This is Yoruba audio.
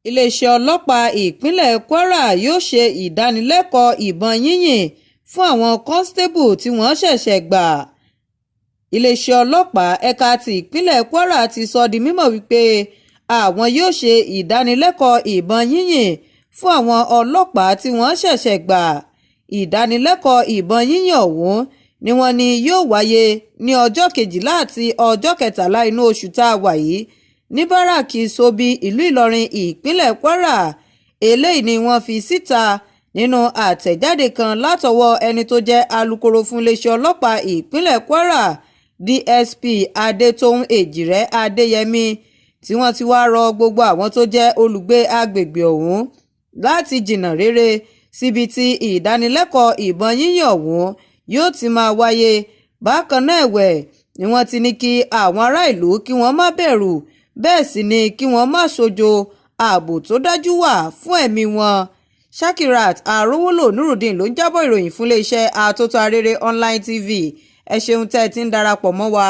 Iléeṣẹ́ ọlọ́pàá ìpínlẹ̀ Kwara yóò ṣe ìdánilẹ́kọ̀ọ́ ìbọn yínyìn fún àwọn kọ́ńtẹ́bù tí wọ́n ṣẹ̀ṣẹ̀ gbà. Iléeṣẹ́ ọlọ́pàá ẹ̀ka ti ìpínlẹ̀ Kwara ti sọ di mímọ̀ wípé àwọn yóò ṣe ìdánilẹ́kọ̀ọ́ ìbọn yínyìn fún àwọn ọlọ́pàá tí wọ́n ṣẹ̀ṣẹ̀ gbà. Ìdánilẹ́kọ̀ọ́ ìbọn yínyìn ọ̀hún ni wọ́n ní yóò wáyé ní ọjọ́ 12 àti ọjọ́ 13 inú oṣù tá a wà yìí ní Báràkì Sobi, ìlú Ìlọrin, ìpínlẹ̀ Kwara. Eléyìí ni wọ́n fi síta nínú àtẹ̀jáde kan látọwọ́ ẹni tó jẹ́ alūkkóró fún iléeṣẹ́ ọlọ́pàá ìpínlẹ̀ Kwara, DSP Adétòun Èjìrẹ́ Adéyẹmí, tí wọ́n ti wá rọ gbogbo àwọn tó jẹ́ olùgbé agbègbè ọ̀hún láti jìnnà rere síbi tí ìdánilẹ́kọ̀ọ́ ìbọn yínyìn ọ̀hún yóò ti máa wáyé. Bákan náà ẹ̀wẹ̀ ni wọ́n ti ní kí àwọn ará ìlú kí wọ́n má bẹ̀rù, bẹ́ẹ̀ sì ni kí wọ́n má ṣojo, ààbò tó dájú wà fún ẹ̀mí wọn. Shakirat Arówólò Nurudeen ló ń jábọ̀ ìròyìn fún iléeṣẹ́ Àtótó Arére Online TV. Ẹ ṣeun tẹ́ ẹ ti ń darapọ̀ mọ́ wa.